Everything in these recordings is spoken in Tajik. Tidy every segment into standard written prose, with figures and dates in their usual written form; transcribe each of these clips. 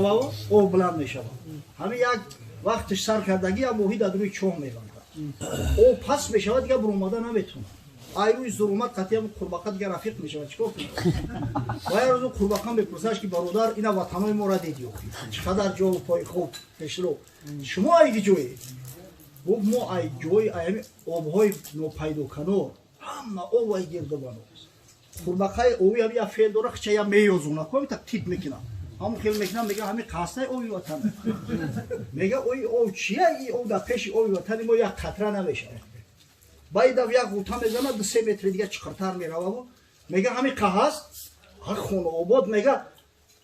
Мешававу об баланд мешавад. Ҳамин як вақтиш сар кардагӣ, як моҳӣ дар рӯи чоҳ меғалтад. Об паст мешавад, дига буромада наметавонад. Ай рӯи зулумат қатъия қурбақа дига рафиқ мешавад. Чикор кунад? Ва як рӯз қурбақа мепурсаш, ки бародар, ина ватанои моро диди, чӣ қадар ҷову пои хуб, пешро, шумо айги ҷое? Гуфт: мо ай ҷои ай обҳои нопайдоканор, ҳама об ай гирдобано. Қурбақаи ови ҳам як феъл дора, хича я меёзона, коми так тит мекунад, ҳамон хел мекунам. Мега: ҳамин қаснаи оби ватан. Мега: ои об чия? И об дар пеши оби ватани мо як қатра намешавад. Баъд як ғута мезанад, 2-3 метри дига чиқиртар мерававу мега: ҳамин қа ҳаст хонаобод. Мега: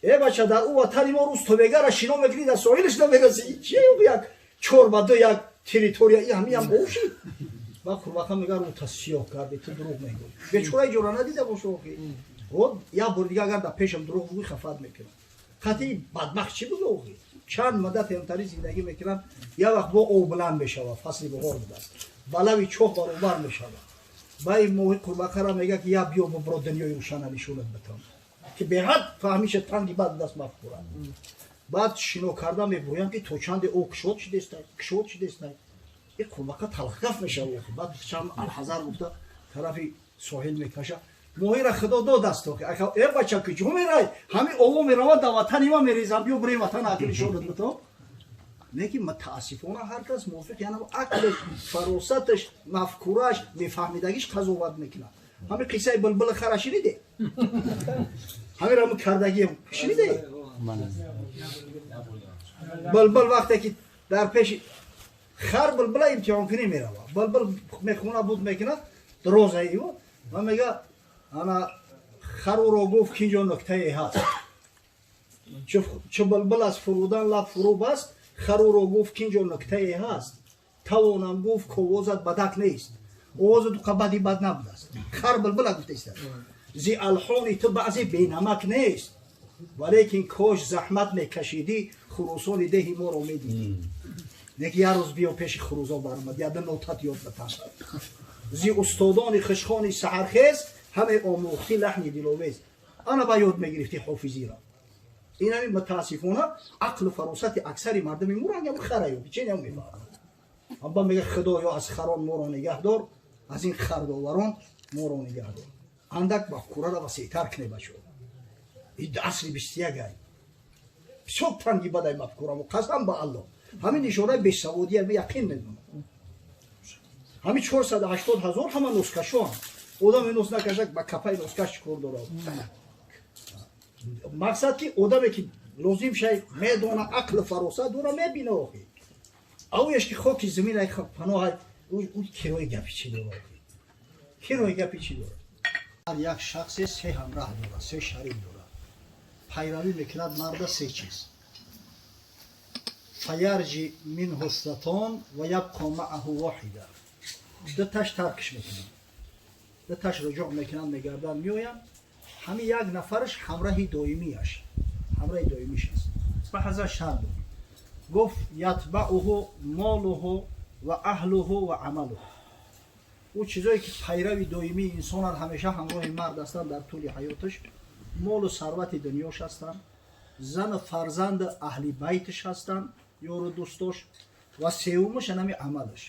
э бача, дар ӯ ватани мо рӯз тобегара шино мекунӣ, дар соҳилаш намерасӣ. Чия, як 4 ба 2 як территория, и ҳамиам об шид. Ба қурбақа мега: рӯта сиёҳ карди, ту дурӯғ мегӯӣ, бечора иҷора надида боша. Охи, як бори дига агар дар пешам дурӯғ бигӯӣ, хафат мекунам. Қатъи бадбахт чӣ буд? Охи, чанд муддат ҳамтари зиндагӣ мекунанд. Як вақт бо об баланд мешавад, фасли баҳор будааст, ба лави чоҳ баробар мешавад. Ба ин моҳи қурбақара мега, ки я биё, бубро, дунёи рӯшана нишонат битам, ки беҳад фаҳмиша танги бад даст мафкура. Баъд шино карда мебурӯям, ки то чанде о кушод шидестай, кушод шидестай. И қурбақа талхгаф мешавад. Баъд чанд алҳазар гуфта, тарафи соҳил мекаша. Моҳира худо дод аст. Э бача, куҷо мерай? Ҳамин ово меравад, дар ватани ма мерезам. Биё, бирем, ватан акл нишонат битам. Лекин мутаассифона ҳар кас мувофиқ яъне ақлаш, фаросаташ, мафкураш, мефаҳмидагиш қазоват мекунад. Ҳамин қиссаи булбули хара шуниде? Ҳамин раму кардагиам шуниде? Булбул вақте ки дар пеши хар булбула имтиҳонкунӣ меравад, булбул мехона буд, мекунад дарозаиво ва мега: ана хар ӯро гуфт, ки инҷо нуктае ҳаст. Чу булбул аз фурудан лаб фурӯ баст, хар ӯро гуфт, ки инҷо нуктае ҳаст. Тавонам гуфт, ковозат бадак нест, овозу ду қабади бад набудааст. Хар булбула гуфтаиста: зи алҳони ту баъзе бенамак нест, валекин кош заҳмат мекашидӣ, хурӯсони деҳи моро медидӣ. Лекин як рӯз биё, пеши хурӯзо баромад, яда нотат ёд батан. Зи устодони хушхони саҳархез ҳаме омӯхтӣ лаҳни диловез. Ана ба ёд мегирифтӣ ҳофизиро. Ин ҳамин мутаассифона ақлу фаросати аксари мардуми мо ранг хараю ченям мефаҳмад. Абба мега: худоё, аз харон моро нигаҳдор, аз ин хардоварон моро нигаҳдор. Андак мафкурара васеътар кне, бачо. И асри 21 ай, бисёр танги бадай мафкурамо. Қасам ба Аллоҳ, ҳамин нишонаи бесаводия, яқин медонам. Ҳамин 480 000 ҳама носкашоам. Одаме нос накашак, ба капаи носкаш чӣ кор дорад? Мақсад, ки одаме ки лозим шай медона, ақлу фаросат дора, мебина. Охи, авеш ки хоки замин паноҳ, ӯ кирои гапи чӣ дора? Кирои гапи чӣ дора? Ҳар як шахсе се ҳамраҳ дорад, се шарик дорад, пайравӣ мекунад марда се чиз. فيرجع منه اثنتان ويبقى معه واحدة. Дуташ таркш мекунанд, дуташ руҷӯъ мекунанд, мегарданд, меоянд. Ҳамин як нафараш ҳамраҳи доимиаш, ҳамраҳи доимиш аст. Ба ҳазрат шарҳ дод, гуфт: يتبعه ماله وأهله وعمله. Ӯ чизое ки пайрави доимии инсонанд, ҳамеша ҳамроҳи мард ҳастанд дар тӯли ҳаёташ, молу сарвати дунёш ҳастанд, зану фарзанду аҳли байтиш ҳастанд, ёру дӯстош, ва сеюмаш анами амалаш.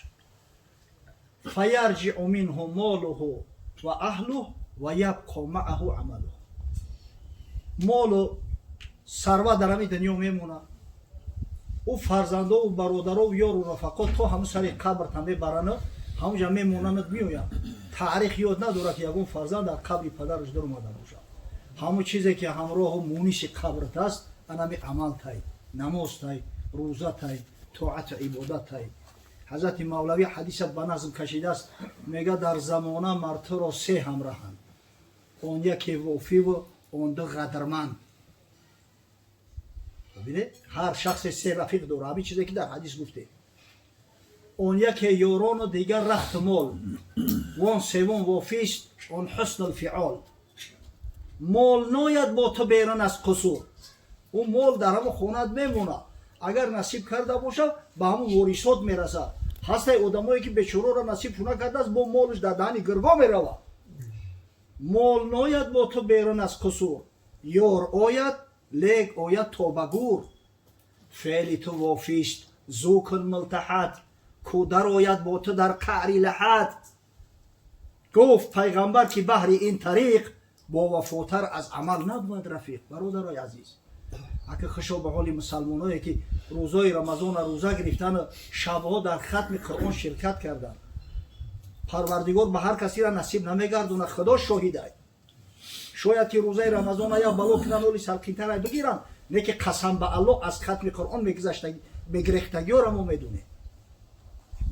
فيرجع منه ماله وأهله ويبقى معه عمله. Молу сарват дар ҳамин дунё мемонад, ӯ фарзандову бародарову ёру рафақот то ҳамун сари қабрта мебарану ҳамунҷа мемонанд, меоянд. Таърих ёд надорад, ки ягон фарзанд дар қабри падараш даромада бошад. Ҳамун чизе ки ҳамроҳу муниси қабрат аст, анами амал тай, намоз тай, рӯза тай, тоату ибодат тай. Ҳазрати Мавлавӣ ҳадиса ба назм кашидааст. Мега: дар замона мардҳоро се ҳамраҳанд, он яке вофиву он ду ғадрманд. Бибинед, ҳар шахсе се рафиқ дорад, ҳамин чизе ки дар ҳадис гуфтем. Он яке ёрону дигар рахту мол, вон севум вофист он ҳуснулфиъол. Мол нояд бо ту берун аз қусур, ӯ мол дар ҳамон хонат мемонад, агар насиб карда бошад, ба ҳамон ворисот мерасад. Ҳастай одамое ки бечороро насиб накардааст, бо молш дар даҳани гирго меравад. Мол нояд бо ту берун аз қусур, ёр ояд, лек ояд то ба гур. Феъли ту вофист, зу кун мултаҳат, ку дарояд бо ту дар қаъри лаҳат. Гуфт пайғамбар, ки баҳри ин тариқ бо вафотар аз амал набувад рафиқ. Бародарои азиз, ака, хушо ба ҳоли мусалмоное, ки рӯзои Рамазона рӯза гирифтану шабҳо дар хатми Қуръон ширкат карданд. Парвардигор ба ҳар касира насиб намегардонад, Худо шоҳидай. Шояд ки рӯзаи Рамазона як бало кунанд, оли салқинтара бигиранд, не ки, қасам ба Аллоҳ, аз хатми Қуръон мегирехтагиёра мо медонем,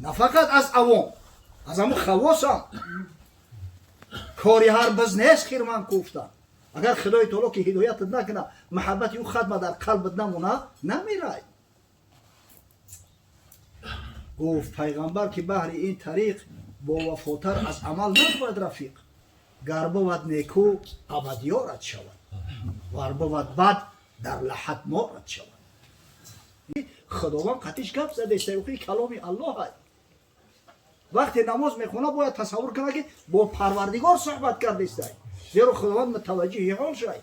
на фақат аз авом, аз ҳамун хавосам. Кори ҳар биз нест хирман куфтан. Агар Худои таоло ки ҳидоятат накуна, маҳаббати ӯ хатма дар қалбат намона, намерай. Гуфт пайғамбар, ки баҳри ин тариқ бо вафотар аз амал набувад рафиқ. Гар бувад неку, абадёрат шавад, вар бувад бад, дар лаҳат морат шавад. Худованд қатиш гап задеста, каломи Аллоҳ. Вақте намоз мехона, бояд тасаввур кунад, ки бо Парвардигор суҳбат кардестай, зеро Худованд мутаваҷҷиҳи ҳол шай.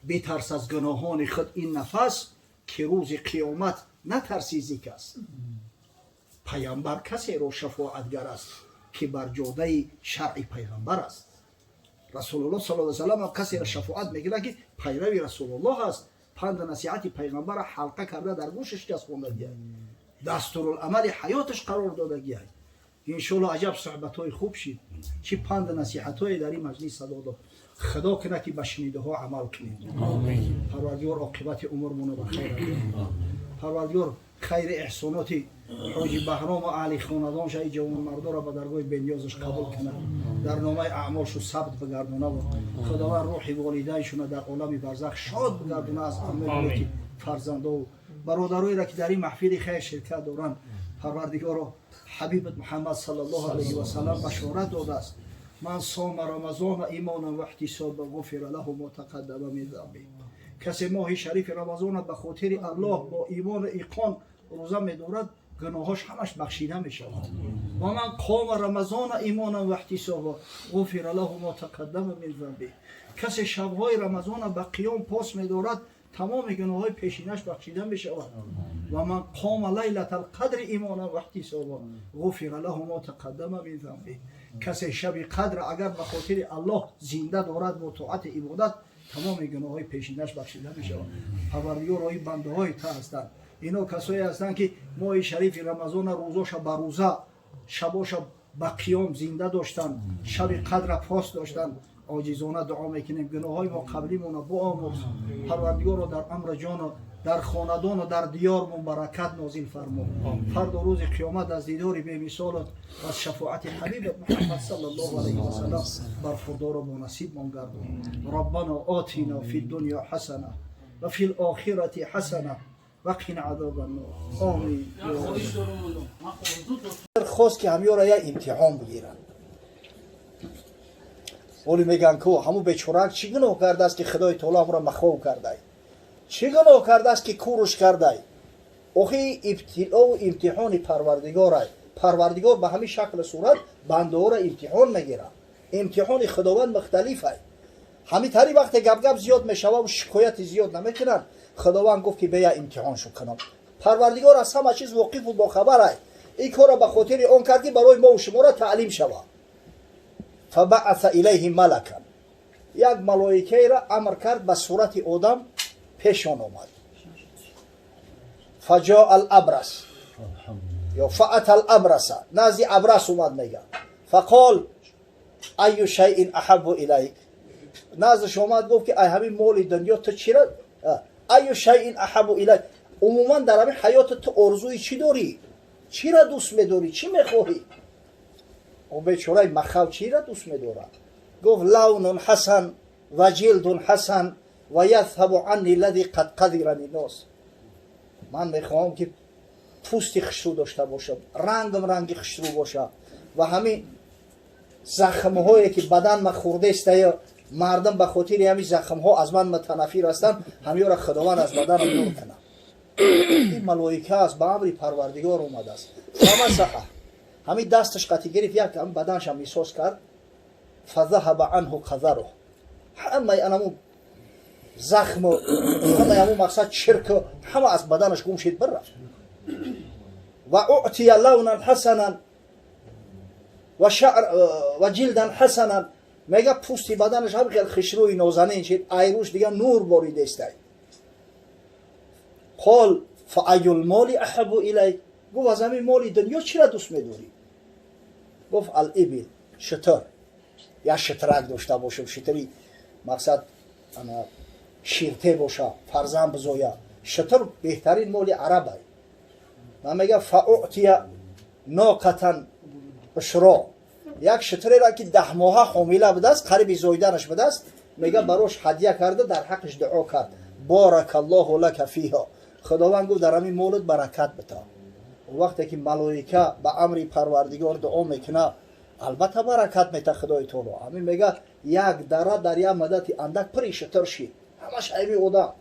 Битарс аз гуноҳони худ ин нафас, ки рӯзи қиёмат натарсӣ зи кас. Пайғамбар касеро шафоатгар аст, ки бар ҷодаи шаръи пайғамбар аст. Расулуллоҳ саллаллоҳу алайҳи васаллам касеро шафоат мекунад, ки пайрави Расулуллоҳ аст, панду насиҳати пайғамбарро ҳалқа карда дар гӯшаш часпондагиай, дастуруламали ҳаёташ қарор додагиай. Иншоалло, аҷаб суҳбатҳои хуб шид, чӣ панду насиҳатҳое дар ин маҷлис садо дод. Худо кунад, ки ба шунидаҳо амал кунем. Парвардигор оқибати умурмонро ба хайр. Парвардигор хайри эҳсоноти ҳоҷи Баҳрому аҳли хонадонша, и ҷавонмардоро ба даргоҳи бениёзаш қабул кунад, дар номаи аъмолшу сабт бигардонаву Худованд рӯҳи волидайншуна дар олами барзах шод бигардона аз амалиёти фарзандову бародароеро, ки дар ин маҳфили хайр ширкат доранд. Парвардигоро, ҳабибат Муҳаммад саллаллоҳу алайҳи васаллам башорат додааст: من صام رمضان إيمانا واحتسابا غفر له ما تقدم من ذنبه. Касе моҳи шарифи Рамазона ба хотири Аллоҳ бо имону иқон рӯза медорад, гуноҳош ҳамаш бахшида мешавад. ومن قام رمضان إيمانا واحتسابا غفر له ما تقدم من ذنبه. Касе шабҳои Рамазона ба қиём пос медорад, тамоми гуноҳҳои пешинаш бахшида мешавад. ومن قام ليلة القدر إيمانا واحتسابا غفر له ما تقدم من ذنبه. Касе шаби қадр агар ба хотири Аллоҳ зинда дорад бо тоати ибодат, тамоми гуноҳҳои пешинаш бахшида мешавад. Парвардигор, ои бандаҳои та ҳастанд. Ино касое ҳастанд, ки моҳи шарифи Рамазона рӯзоша ба рӯза, шабоша ба қиём зинда доштанд, шаби қадра пос доштанд. Оҷизона дуо мекунем, гуноҳҳои мо қаблимона биомӯрз. Парвардигорро, дар амри ҷону дар хонадону дар диёрмон баракат нозил фармо. Фардо рӯзи қиёмат аз дидори бемисолат ва аз шафоати ҳабибат Муҳаммад саллаллоҳу алайҳи васаллам бархурдору бонасибмон гардон. ربنا آتنا في الدنيا حسنة وفي الآخرة حسنة وقنا عذاب النار. آمین. Хост, ки ҳамёра як имтиҳон бигирад. Оли мегӯянд, ку ҳамун бечорак чӣ гуноҳ кардааст, ки Худои таоло ҳамуро махов кардай? Чӣ гуноҳ кардааст, ки куруш кардай? Охи, ибтилову имтиҳони Парвардигорай. Парвардигор ба ҳамин шаклу сурат бандаҳоро имтиҳон мегирад. Имтиҳони Худованд мухталифай. Ҳамин тари вақте гапгап зиёд мешававу шикояти зиёд намекунанд, Худованд гуфт, ки бея имтиҳон шу кунам. Парвардигор аз ҳама чиз воқифу бохабарай. Ин корро ба хотири он кард, ки барои мову шуморо таълим шавад. فبعث إليه ملكا. Як малоикаеро амр кард, ба сурати одам пешон омад. فجاء الأبرص ё فأتى الأبرص. Назди Абрас омад, мега. فقال أي شيء أحب إليك. Наздаш омад, гуфт, ки ай ҳамин моли дунё ту чира, أي شيء أحب إليك, умуман дар ҳамин ҳаёти ту орзуи чӣ дорӣ, чира дӯст медорӣ, чӣ мехоҳӣ? О, бечораи махав чира дӯст медорад? Гуфт: لون حسن وجلد حسن ويذهب عني الذي قد قذرني الناس. Ман мехоҳам, ки пӯсти хушрӯ дошта бошам, рангам ранги хушрӯ бошад ва ҳамин захмҳое, ки бадан ма хӯрдестая, мардум ба хотири ҳамин захмҳо аз ман мутанафир ҳастанд, ҳамёра Худованд аз баданам дур кунад. Ин малоика аст, ба амри Парвардигор омадааст. فمسح, ҳамин дасташ қатӣ гирифт, як ҳамин баданашам эҳсос кард. فذهب عنه قذره. Ҳамаи анамун Захму ҳама ҳамун мақсад чирку ҳама аз баданаш гум шид, бирафт. Ва уътия лавнан ҳасанан ва шаър ва ҷилдан ҳасанан. Мега, пӯсти баданаш ҳам хел хишрӯи нозанин шид, айрӯш дига нур боридестай. Қол фааю лмоли аҳабу илайк? Гуфт, аз ҳамин моли дунё чира дӯст медорӣ? Гуфт, алибил, шитр, як шитрак дошта бошам, шитри мақсад ана ширте боша, фарзанд бизоя. Шитр беҳтарин моли арабай. Ма мега, фаутия ноқатан ушро, як шитреро ки 10 моҳа ҳомила будааст, қариби зоиданаш будааст, мега, барош ҳадя карда, дар ҳаққиш дуо кард: боракаллоҳу лака фиҳо. Худованд гуфт, дар ҳамин молат баракат бита. Вақте ки малоика ба амри Парвардигор дуо мекуна, албатта баракат мета Худои таоло. Ҳамин мега, як дара дар як муддати андак пури шитр шид, ҳамаш айби одам.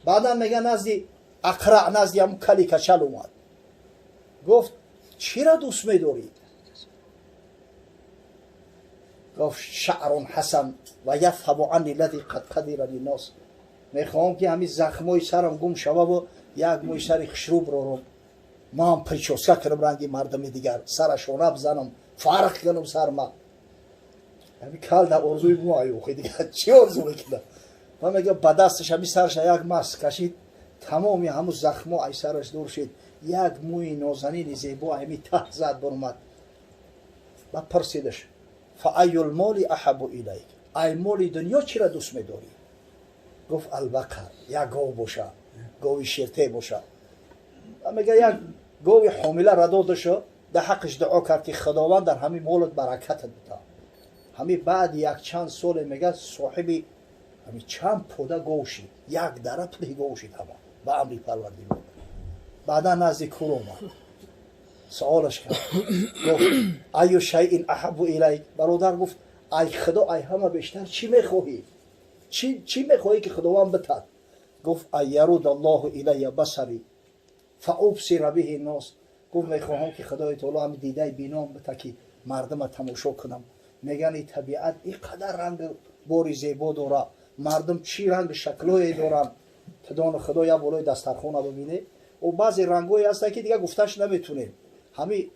Баъдан мега, назди Ақраъ, назди ҳамун кали качал омад. Гуфт, чира дӯст медорӣ? Гуфт, шаърун ҳасан ва яфҳабу анни лади қад қадира линнос. Мехоҳам, ки ҳамин захмои сарам гум шававу як мӯи сари хушрӯ бирорам, ман прическа кунам, ранги мардуми дигар, сарашона бизанам, фарқ кунам сарма. Ҳами кал дар орзуи мо аюхи дигар чӣ орзу мекунам? Ва мега, ба дасташ ҳами сараша як мас кашид, тамоми ҳамун захмо ай сараш дур шид, як мӯи нозанини зебо ҳами таҳ зад баромад. Ба пурсидаш: фааю лмоли аҳабу илайк? Ай моли дунё чира дӯст медорӣ? Гуфт, албақар, як гов боша, гови ширте боша. Мега, як гови ҳомила радодашо, дар ҳаққиш дуо кард, ки Худованд дар ҳамин молат баракатат бита. Ҳамин баъди якчанд соле, мега, соҳиби ҳамин чанд пода гов шид, як дара пули гов шид, ҳама ба амри Парвардигор. Баъдан назди кур омад, суолаш кард, гуфт: аю шайин аҳабу илайк? Бародар, гуфт, ай Худо, ай ҳама бештар чӣ мехоҳӣ? Чӣ мехоҳӣ, ки Худованд битад? Гуфт: ан яруда аллоҳу илая басари фаубсира биҳи нос. Гуфт, мехоҳам, ки Худои таоло ҳами дидаи бином бита, ки мардума тамошо кунам. Меган, и табиат ин қадар ранг бори зебо дора, мардум чӣ ранг шаклое доранд. Тудону Худо як болои дастархона бибине, о, баъзе рангҳое ҳастанд, ки дигар гуфташ наметунем. Ҳами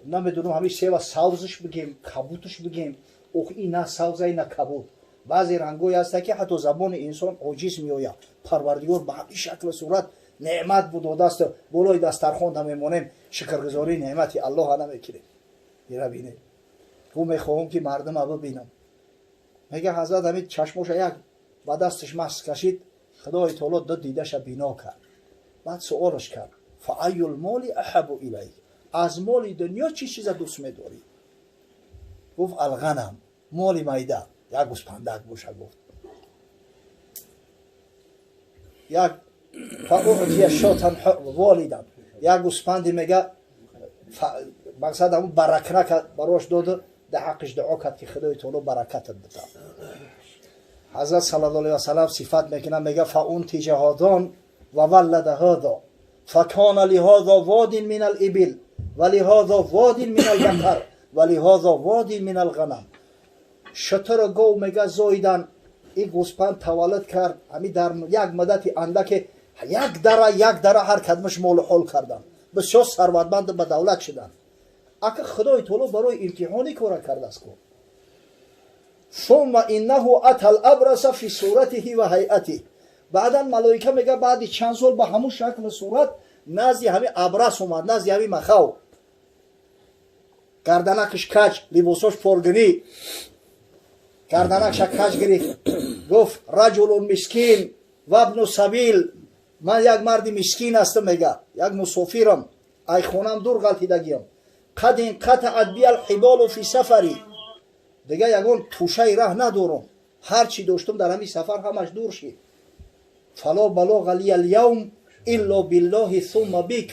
намедонам, ҳами сева савзш бигем, кабутш бигем, ох, ин на савза, ин на кабут. Баъзе рангҳое ҳастанд, ки ҳатто забони инсон оҷиз меояд. Парвардигор ба ҳамин шаклу сурат неъмат будодааст. Болои дастархон мемонем, шукргузории неъмати Аллоҳа намекунем. Ира бинед. Гу, мехоҳам, ки мардума бибинам. Мега, ҳазрат ҳамин чашмоша як ба дасташ мас кашид, Худои таоло ду дидаша бино кард. Баъд суолаш кард: фааю лмоли аҳабу илайк? Аз моли дунё чӣ чиза дӯст медорӣ? Гуфт, алғанам, моли майда, як гӯспандак боша. Гуфт, як фаутия шотан волидан, як гӯспанди, мега, мақсад ҳамун баракнака барош доду, дар ҳаққиш дуо кард, ки Худои таоло баракатат бита. Ҳазрат саллаллоҳу алайҳи васалам сифат мекунад, мега: фаунтиҷа ҳодон ва валлада ҳодо факона лиҳодо водин мин алибил ва лиҳодо водин мин албақар ва лиҳодо водин мин алғанам. Шутуру гов, мега, зоидан, ин гӯспанд таваллуд кард. Ҳами дар як муддати андаке як дара, як дара ҳар кадмаш молу ҳол карданд, бисёр сарватманду ба давлат шуданд. Ака, Худои таоло барои имтиҳони кора кардааст ку. Сумма иннаҳу ата лабраса фи суратиҳи ва ҳайатиҳ. Баъдан малоика, мега, баъди чанд сол ба ҳамун шаклу сурат назди ҳамин абрас омад, назди ҳамин махав, гарданакаш каҷ, либосош поргинӣ, гарданакша каҷ гирифт. Гуфт: раҷулун мискин вабну сабил. Ман як марди мискин ҳастам, мега, як мусофирам, ай хонам дур ғалтидагиям. Қад инқатаат бия лҳиболу фи сафари. Дига ягон тӯшаи раҳ надорам, ҳар чӣ доштум, дар ҳамин сафар ҳамаш дур шид. Фало балоға лия лявм илло биллоҳи сумма бик.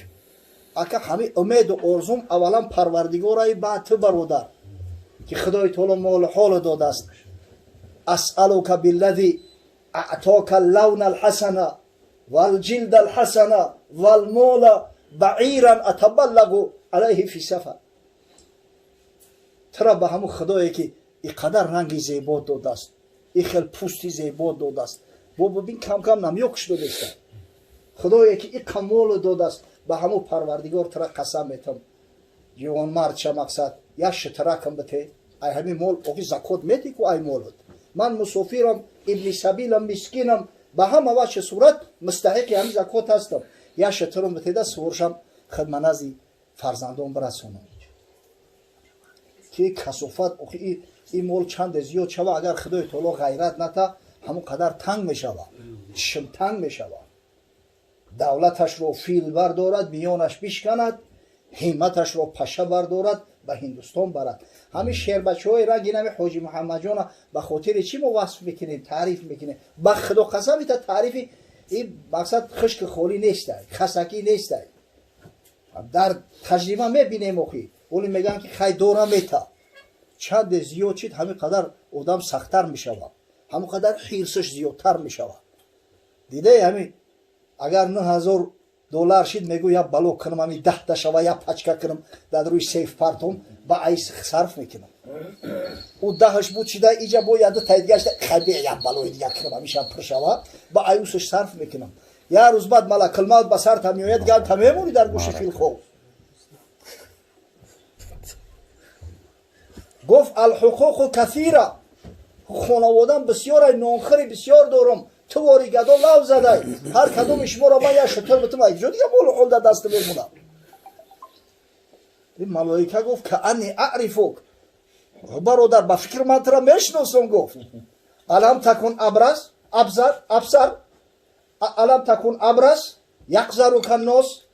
Ака, ҳамин умеду орзум аввалан Парвардигораи, баъд ту, бародар, ки Худои таоло молу ҳолу додааст. Асалука биллади аътока лавна алҳасана валҷилда алҳасана валмола баиран атабаллагу алайҳи фи сафар. Тура ба ҳамун Худое, ки и қадар ранги зебо додааст. И хел пӯсти зебо додааст. Бо бибин кам-кам намёкш додеста. Худое ки и камолу додааст, ба ҳамун парвардигор тура қасам метам. Ҷавонмард ша мақсад, як шитаракам бите, ай ҳамин мол оки закот мети ку ай молот. Ман мусофирам, ибни сабилам, мискинам, ба ҳама вачҳи сурат мустаҳиқи ҳамин закот ҳастам. Як шитарам битеда суворшам хидманази фарзандон бирасонам. Ки касофат охи ин мол чанде зиёд шава, агар Худои таоло ғайрат ната, ҳамон қадар танг мешава, чишмтанг мешава. Давлаташро фил бардорад, миёнаш бишканад, ҳимматашро паша бардорад, ба Ҳиндустон барад. Ҳамин шербачаҳои ранги нами Ҳоҷи Муҳаммадҷона ба хотири чӣ мо васф мекунем, таъриф мекунем? Ба Худо қасам, ита таърифи ин мақсад хушки холӣ нестай, хасакӣ нестай. Дар таҷриба мебинем охи. Оли мегӯянд ки хай дора мета. Чанде зиёд шид, ҳамин қадар одам сахттар мешавад, ҳамон қадар ҳирсаш зиёдтар мешавад. Дидаи ҳамин агар $9000 шид, мегӯ я бало кунам, ҳамин 10 та шава, я пачка кунам, дар рӯи сейф партом, ба айс сарф мекунам. Ӯ 10-аш буд шида, иҷа бо я дутаи дига шида, хай бия я балои дига кунам, ҳамишам пур шава, ба аюсаш сарф мекунам. Я рӯз баъд малакулмавт ба сарта меояд, гап та мемонӣ дар гӯши филхов. Гуфт алҳуқуқу касира, хонаводам бисёрай, нонхӯри бисёр дорам, ту вори гадо лав задай, ҳар кадоми шуморо ман як шутур битум, ай ҷо дига молу ҳол дар даст мемонам. Ин малоика гуфт каанни аърифук, бародар, ба фикр ман тура мешиносам. Гуфт алам такун абрас абзар абсар, алам такун абрас яқзарука нос,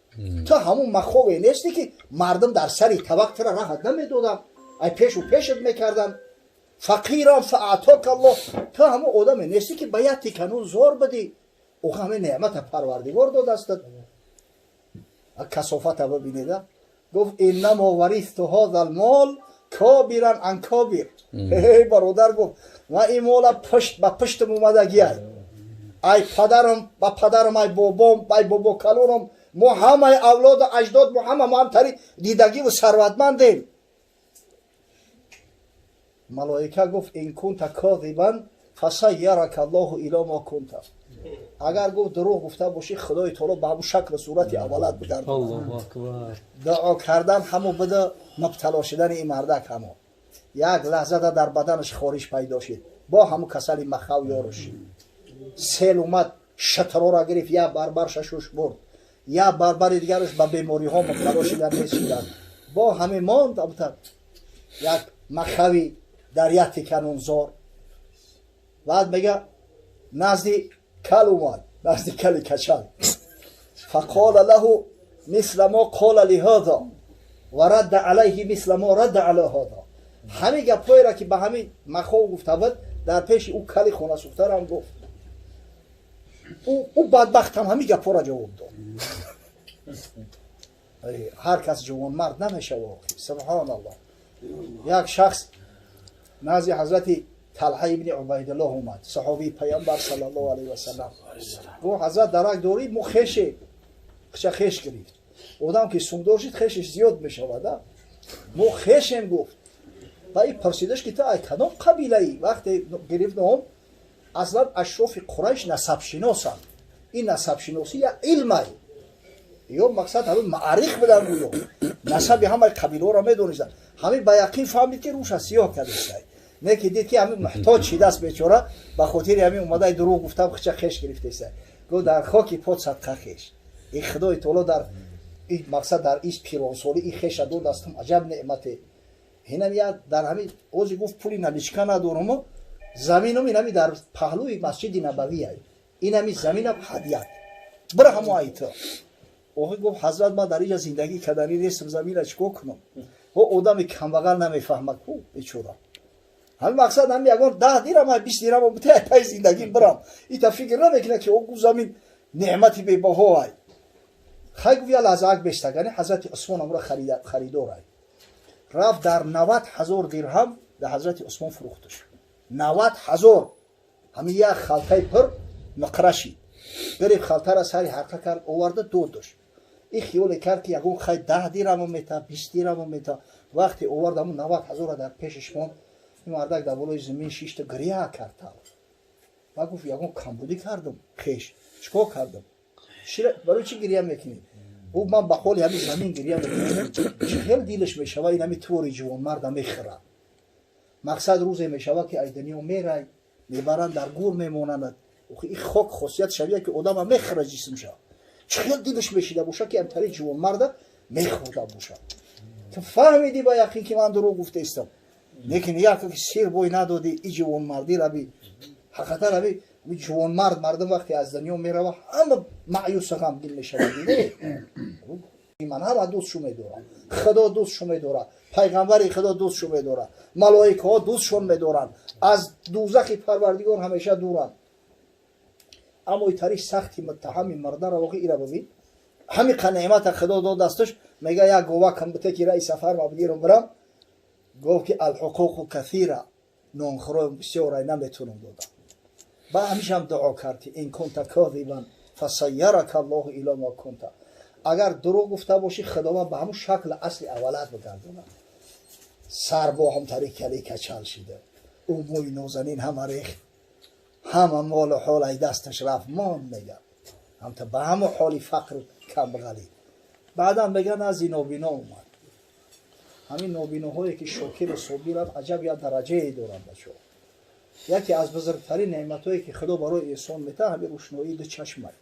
ту ҳамун махове нестӣ ки мардум дар сари табақ тура раҳат намедоданд, ай пешу пешат мекарданд. Фақирам фаатока Аллоҳ, ту ҳамун одаме нестӣ ки ба як тиканун зор бидӣ, ӯ ҳамин неъмата парвардигор додастад. Касофата бибинеда. Гуфт иннамо варису ҳоза лмол кобиран ан кобир. Эй бародар, гуфт ман ин мола пушт ба пуштам омадагиай, ай падарам ба падарам, ай бобом, ай бобокалонам, мо ҳамаи авлоду аҷдод, мо ҳама мо ҳамтари дидагиву сарватмандем. Малоика гуфт ин кунта козибан фасайярака Аллоҳу ило мо кунта, агар гуфт дурӯғ гуфта бошӣ, Худои таоло ба ҳамун шаклу сурати аввалат бигардонад. Аллоҳу акбар. Дуо кардан ҳамун буда мубтало шудани ин мардак. Ҳамон як лаҳзада дар баданаш хориш пайдо шид, бо ҳамун касали махав ёруш шид. Сел омад, шатрора гирифт, як барбар шашуш бурд, як барбари дигараш ба бемориҳо мубтало шидан нест шиданд. Бо ҳамин монд як махави дар як тиканунзор. Баъд мега назди кал омад, назди кали качал. Фақола лаҳу мисла мо қола лиҳоза ва радда алайҳи мисла мо радда ала ҳоза. Ҳамин гапҳоеро ки ба ҳамин махов гуфта буд, дар пеши ӯ кали хонасӯхтарам гуфт. Ӯ бадбахтам ҳамин гапҳоро ҷавоб дод. Ҳар кас ҷавонмард намешава. Субҳоналлоҳ. Як шахс назди ҳазрати Талҳа ибни Убайдуллоҳ омад, саҳобии паёмбар саллаллоҳу алайҳи васаллам. Гуфт ҳазрат, дарак дорӣ, мо хеше хча хеш гирифт. Одам ки сумдор шид, хешеш зиёд мешавад. Мо хешем, гуфт. Ва и пурсидаш ки ту ай кадом қабилаӣ? Вақте гирифт ном, аслан ашрофи Қурайш насабшиносанд. Ин насабшиносӣ як илмай. Ё мақсад ҳамин маърих будан, гӯё насаби ҳамаи қабилаҳоро медонистанд. Ҳамин ба яқин фаҳмид ки рӯша сиёҳ кардистай. Не ки дид ки ҳамин муҳтоҷ шидааст бечора, ба хотири ҳамин омадаи дурӯғ гуфтам хича хеш гирифтеста. Гуфт дар хоки пот садқа хеш. Ин Худои таоло дар ин мақсад дар ис пиронсолӣ ин хеша додастам, аҷаб неъмате. Инам я дар ҳамин ози гуфт пули наличка надоруму заминум инами дар паҳлӯи масҷиди Набавия. Инами заминам ҳадият. Бира ҳамо айто. Охи гуфт ҳазрат, ман дар инҷа зиндагӣ карданӣ нестам, замина чикор кунам? О одами камбағал намефаҳмад ку бечора. Ҳамин мақсад ҳамин ягон 10 дирам, 20 дирам бите пай зиндагим бирам. Ита фикр намекунад ки о гуфт замин неъмати бебаҳо ай. Хай гуфт я лаҳзаак бештагани ҳазрати Усмон амро харидор ай. Рафт дар 90 000 дирҳам дар ҳазрати Усмон фурӯхташ. 90 000 ҳамин як халтаи пур нуқра шид. Гирифт халтара сари ҳарқа кард, оварда додаш. Ин хиёле кард ки ягон хай 10 дирама мета, 20 дирама мета. Вақте овард ҳамун 90 000-ро дар пешаш монд. Ин мардак дар болои замин шишта гиря кард. Ва гуфт: ягон камбудӣ кардам, хеш чикор кардам? Барои чӣ гиря мекунӣ? Гуфт: ман ба ҳоли ҳамин замин гиря мекунам. Чӣ хел дилаш мешава, ин ҳами твори ҷавонмарда мехӯрад. Мақсад, рӯзе мешава, ки ай дунё мерай, мебаранд, дар гур мемонанд. Ин хок хосият шавия, ки одама мехӯра, ҷисмша. Чӣ хел дилаш мешида боша, ки амтари ҷавонмарда мехӯрда бошад? Ту фаҳмидӣ ба яқин, ки ман дурӯғ гуфтаистам, лекин як ки сир бой надодӣ и ҷавонмардӣ раби. Ҳақиқатан, раби ҷавонмард, мардум вақте аз дунё мерава, ҳама маъюсу ғамгин мешавад. Диде, ман ҳама дӯстшу медорам, Худо дӯстшу медорад, пайғамбари Худо дӯстшу медорад, малоикаҳо дӯстшон медоранд, аз дӯзахи Парвардигор ҳамеша дуранд. Аммо итари сахти муттаҳами мардара воқи ира бибин, ҳами қа неъмата Худо дод дасташ, мега: як гова кам бите, ки раи сафар ма бигирам, бирам. Гуфт, ки الحقوق كثيرة, нонхӯроем бисёрай, наметунам додам. Ба ҳамишам дуо кард, ки إن كنت كاذبا فصيرك الله إلى ما كنت. Агар дурӯғ гуфта бошӣ, Худованд ба ҳамун шакли асли аввалат бигардонад. Сар бо ҳамтари кали качал шида, ӯ мӯи нозанин ҳама рехт, ҳама молу ҳол ай дасташ рафт, монд, мега, ҳамта ба ҳамун ҳоли фақру камбағалӣ. Баъдан, мега, назди нобино омад. Ҳамин нобиноҳое, ки шокиру собиранд, аҷаб як дараҷае доранд, бачаҳо. Яке аз бузургтарин неъматҳое, ки Худо барои инсон метаҳад, ҳамин рӯшноии ду чашмай.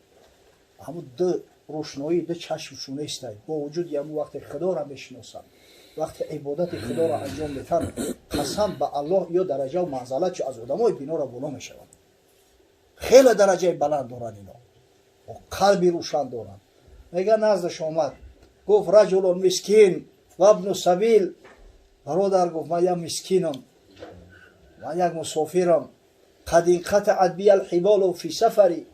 Ҳамун ду рӯшноии ду чашмшу нестай, бо вуҷуди ҳамун, вақте Худоро мешиносанд, вақте ибодати Худоро анҷом метаҳанд, қасам ба Аллоҳ, ё дараҷаву манзалат чу аз одамои бинора боло мешаванд. Хеле дараҷаи баланд доранд ино, қалби рӯшан доранд. Мега, наздаш омад, гуфт: رجل مسكين وابن سبيل. Бародар, гуфт, ман як мискинам, ман як мусофирам. قد انقطعت بي الحبال في سفري.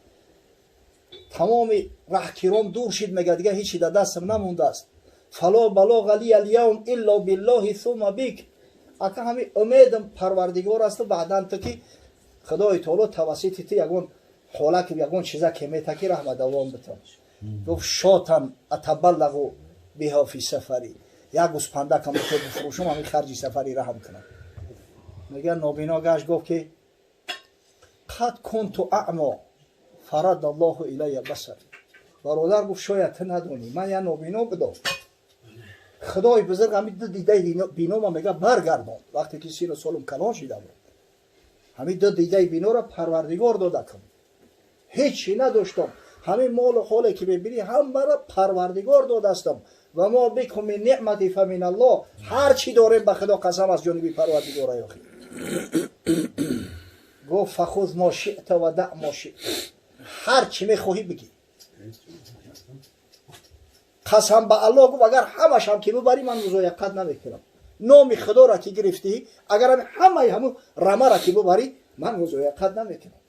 Тамоми раҳкиром дур шид, мега, дига ҳечи дар дастам намондааст. فلا بلاغ لي اليوم إلا بالله ثم بك. Ака, ҳами умедам Парвардигор асту баъдан ту, ки Худои таоло тавассути ту ягон ҳолаки, ягон чиза ке мета, ки раҳма давом битам. Гуфт: شاة أتبلغ بها في سفري. Як гӯспандакам бите, бифурӯшум, ҳамин харҷи сафари раҳм кунам. Мега, нобино гашт, гуфт, ки قد كنت أعمى فرد الله إلي بصري. Бародар, гуфт, шояд ту надонӣ, ман як нобино будам, Худои бузург ҳамин ду дидаи бинома, мега, баргардонд, вақте ки сину солум калон шида буд. Ҳамин ду дидаи биноро Парвардигор дода кун. Ҳечи надоштам. Ҳамин молу ҳоле, ки мебинӣ, ҳамаро Парвардигор додастам. وما بكم من نعمة فمن الله. Ҳар чӣ дорем, ба Худо қасам, аз ҷониби Парвардигора. Ёхи, гуфт: فخذ ما شئت ودع ما شئت. Ҳар чӣ мехоҳӣ, бигӣ. Қасам ба Аллоҳ, гуфт, агар ҳамашам ки бибарӣ, ман музояқат намекунам. Номи Худоро ки гирифтӣ, агар ҳамаи ҳамун рамаро ки бибарӣ, ман музояқат намекунам.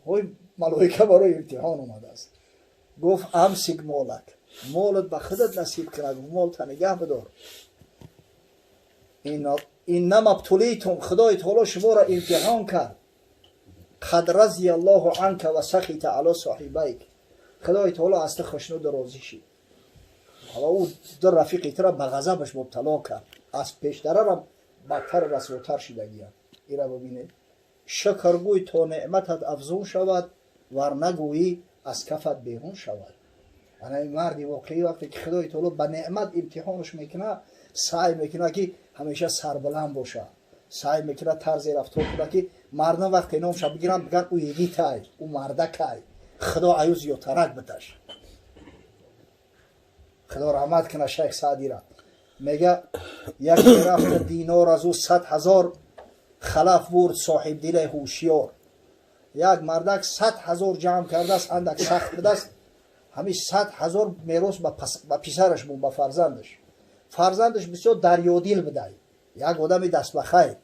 Ой, малоика барои имтиҳон омадааст. Гуфт: أمسك مالك. Молат ба худат насиб кунад, молта нигаҳ бидор. إنما ابتليتم. Худои таоло шуморо имтиҳон кард. قد رضي الله عنك وسخط على صاحبيك. Худои таоло аз ту хушнуду розӣ шид. Ҳало ӯ ду рафиқи тура ба ғазабаш мубтало кард, аз пештарарам бадтар, расвотар шидагиянд. Ира бибинед. Шукргӯй, то неъматат афзун шавад, вар нагӯӣ, аз кафат берун шавад. Ана ин марди воқеӣ, вақте ки Худои таоло ба неъмат имтиҳонаш мекунад, саъй мекунад, ки ҳамеша сарбаланд бошад, саъй мекунад, тарзе рафтор кунад, ки мардум вақте номша бигиранд, бигӯянд: ӯ йигитай, ӯ мардакай, Худо аю зиёдтарак биташ. Худо раҳмат кунад шайх Саъдира. Мега, яке рафта динор аз ӯ 100 000 халаф бурд соҳибдиле ҳушёр. Як мардак 100 000 ҷамъ кардааст, андак сахт будааст. Ҳамин 100 000 мерос ба писараш буд, ба фарзандаш. Фарзандаш бисёр дарёдил будай, як одами дастбахайр.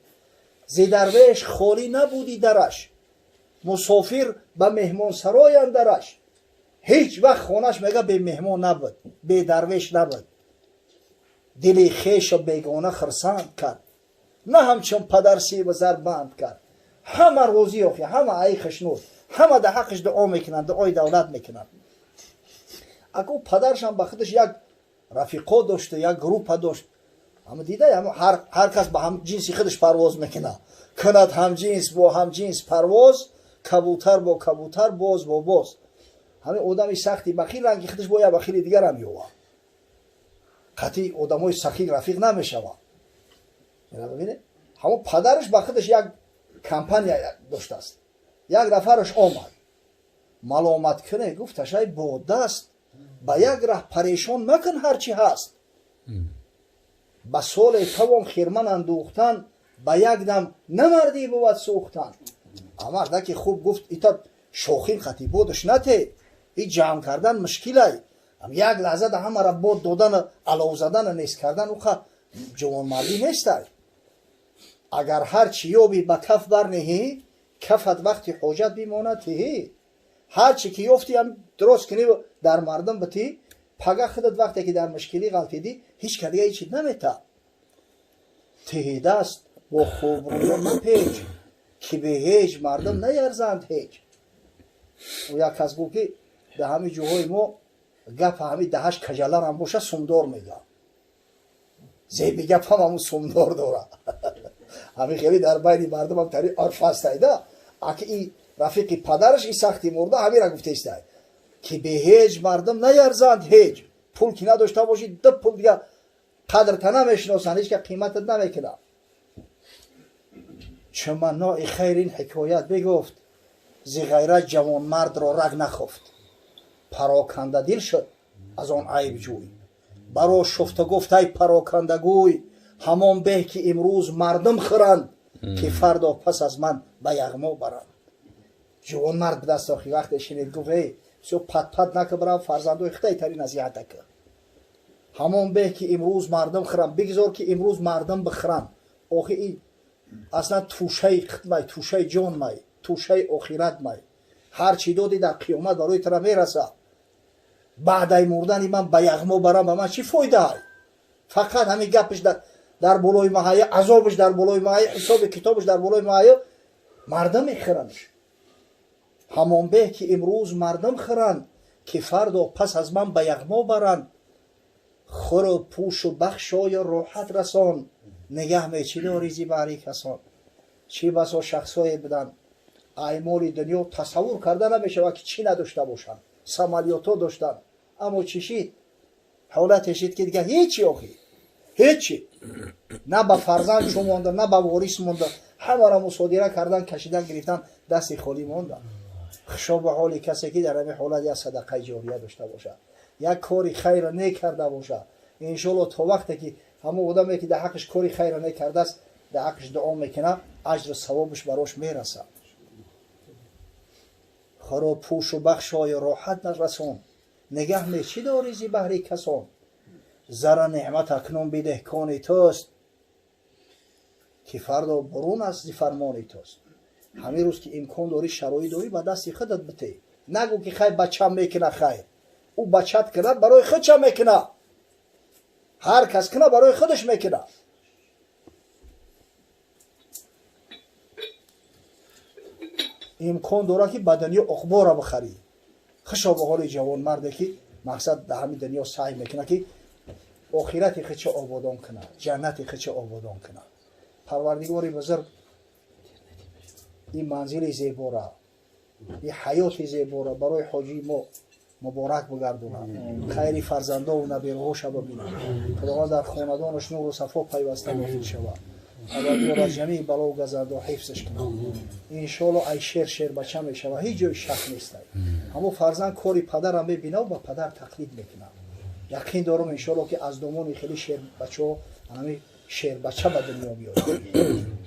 Зи дарвеш холӣ набуди дараш, мусофир ба меҳмонсарой андараш. Ҳеҷ вақт хонаш, мега, бемеҳмон набуд, бедарвеш набуд. Дили хешу бегона хирсанд кард, на ҳамчун падар сибу зар банд кард. Ҳама розӣ, охи, ҳама ай хушнуд, ҳама да ҳаққаш дуо мекунанд, дуои давлат мекунанд. Аку падаршам ба худаш як рафиқо дошту як группа дошт. Ама дида ҳар кас ба ҳам ҷинси худаш парвоз мекунад. Кунад ҳамҷинс бо ҳамҷинс парвоз, кабутар бо кабутар, боз бо боз. Ҳамин одами сахти бахил ранги худаш бо як бахили дигарам ёвад. Қатъи одамои сахил рафиқ намешавад. Бибинед, ҳамон падараш ба худаш як компания доштааст. Як нафараш омад. Маломат куне, гуфташ ай бо даст ба як раҳ парешон макун ҳарчи ҳаст. Ба соле тавон хирман андӯхтан, ба як дам намардӣ бувад сӯхтан. Амарда ки хуб гуфт, ита шохин хати бодаш нате, и ҷамъ кардан мушкилай. Як лаҳза да ҳамара бод додан, алов задан, нест кардан уха ҷавонмардӣ нестай. Агар ҳар чӣ ёбӣ ба каф барнеҳӣ, кафат вақти ҳоҷат бимонад тиҳӣ. Ҳар чӣ ки ёфтӣ ҳам дурост кунӣ дар мардум битӣ, пага худат вақте ки дар мушкилӣ ғалтидӣ, ҳеҷ ка дига ҳеҷ чиз намета. Тиҳидаст бо хубрӯё мапеч, ки бе ҳеҷ мардум наярзанд ҳеҷ. Як кас гуфт ки дар ҳамин ҷоҳои мо гап ҳамин даҳаш каҷаларам боша сумдор мегӯяд. Зеби гап ҳам ҳамун сумдор дорад. Ҳамин хеле дар байни мардум ҳам тари арф ҳастайда. Аки и рафиқи падараш и сахти мурда ҳамира гуфтаистай ки бе ҳеҷ мардум наярзанд ҳеҷ. Пул ки надошта бошӣ, ду пул дига қадрта намешиносанд, ҳеҷ ка қиматат намекунад. Чуманои хайр ин ҳикоят бигуфт, зи ғайрат ҷавонмардро раг нахуфт. Пароканда дил шуд аз он айбҷӯй, баро шуфта гуфт ай парокандагӯй, ҳамон беҳ ки имрӯз мардум хӯранд, ки фардо пас аз ман ба яғмо баранд. Ҷавонмард будаст охи вақте шинид гуфт эй всё пат-пат накун, барам фарзандои хитай тари насиҳат накун. Ҳамон беҳ ки имрӯз мардум хӯранд, бигзор ки имрӯз мардум бихӯранд. Охи и аслан тӯшаи хидмай, тӯшаи ҷонмай, тӯшаи охиратмай. Ҳар чӣ додӣ дар қиёмат барои тура мерасад. Баъдаи мурдани ман ба яғмо барам, ба ман чӣ фоидаай? Фақат ҳамин гапш дар болои маҳая, азобш дар болои маҳая, ҳисоби китобш дар болои маҳая, мардум мехӯрандш. Ҳамон беҳ ки имрӯз мардум хӯранд, ки фардо пас аз ман ба яғмо баранд. Хӯру пӯшу бахшою роҳат расон, нигаҳ мечӣ дорӣ зи баҳри касон. Чӣ басо шахсҳое буданд аймоли дунё тасаввур карда намешавад ки чӣ надошта бошанд. Самолётҳо доштанд, аммо чӣ шид? Ҳолате шид ки дига ҳечи охи, ҳечи. На ба фарзанд чун монда, на ба ворис монда, ҳамаро мусодира кардан, кашидан, гирифтан, дасти холӣ монда. Хушо ба ҳоли касе ки дар ҳамин ҳолат як садақаи ҷория дошта бошад, як кори хайра некарда бошад. Иншоалло то вақте ки ҳамон одаме ки дар ҳаққаш кори хайра некардааст, дар ҳаққаш дуо мекунад, аҷру савобаш барош мерасад. Хӯро пӯшу бахшою роҳат нарасон, нигаҳ мечӣ дорӣ зи баҳри касон. Зара неъмат акнун бидеҳ кони туст, ки фардо бурун аст зи фармони туст. Ҳамин рӯз ки имкон дорӣ, шароит дорӣ, ба дасти худат битӣ. Нагӯ ки хай бачам мекуна, хайр. Ӯ бачат кунад, барои худша мекуна. Ҳар кас куна, барои худаш мекуна. Имкон дорад ки ба дунё уқбора бихарӣ. Хушо ба ҳоли ҷавонмарде ки мақсад дар ҳамин дунё саъй мекунад ки охирати худша ободон кунад, ҷаннати худша ободон кунад. Парвардигори бузург ин манзили зебора, ин ҳаёти зебора барои ҳоҷии мо муборак бигардонад. Хайри фарзандову набераҳоша бибинад. Худованд дар хонадонаш нуру сафо пайваста нозил шавад. Парвардигор аз ҷамеи балову газандо ҳифзаш кунад. Иншоалло ай шер шербача мешавад, ҳеҷ ҷои шак нестай. Ҳамон фарзанд кори падарам мебинаву ба падар тақлид мекунад. Яқин дорам иншоалло ки аз домони хеле шербачаҳо ҳамин шербача ба дунё меояд.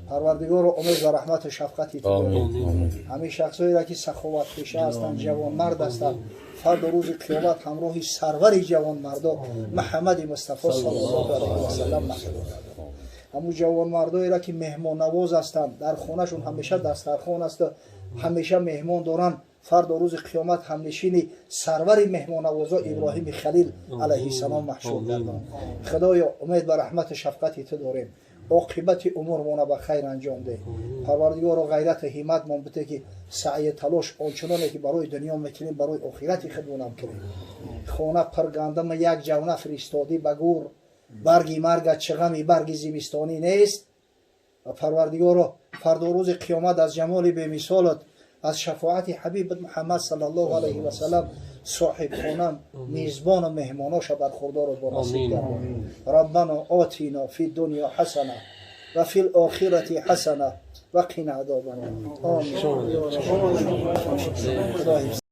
Парвардигоро умед ва раҳмату шафқати ту дорем. Ҳамин шахсҳоеро ки саховатпеша ҳастанд, ҷавонмард ҳастанд, фардо рӯзи қиёмат ҳамроҳи сарвари ҷавонмардо Муҳаммади Мустафо саллаллоҳу алайҳи васаллам маҳрум гардонад. Ҳамун ҷавонмардоеро ки меҳмоннавоз ҳастанд, дар хонашон ҳамеша дастархон аст, ҳамеша меҳмон доранд, фардо рӯзи қиёмат ҳамнишини сарвари меҳмоннавозо Иброҳими Халил алайҳиссалом маҳшур гардонад. Худоё умед ба раҳмату шафқати ту дорем. Оқибати умурмона ба хайр анҷом деҳ. Парвардигоро ғайрату ҳимматмон бите ки саъю талош ончуноне ки барои дунё мекунем, барои охирати худмонам кунем. Хона пургандама як ҷавна фиристодӣ ба гур, Барги марга чӣ ғами барги зимистонӣ нест. Ва Парвардигоро, фардо рӯзи қиёмат аз ҷамоли бемисолат, аз шафоати ҳабибат Муҳаммад саллаллоҳу алайҳи васалам соҳибхона, мизбону меҳмоноша бархурдору бо насиб гардон. Раббано отино фи дунё ҳасана ва фи лохирати ҳасана ва қина азобаннор. Омин. Худо ҳифз.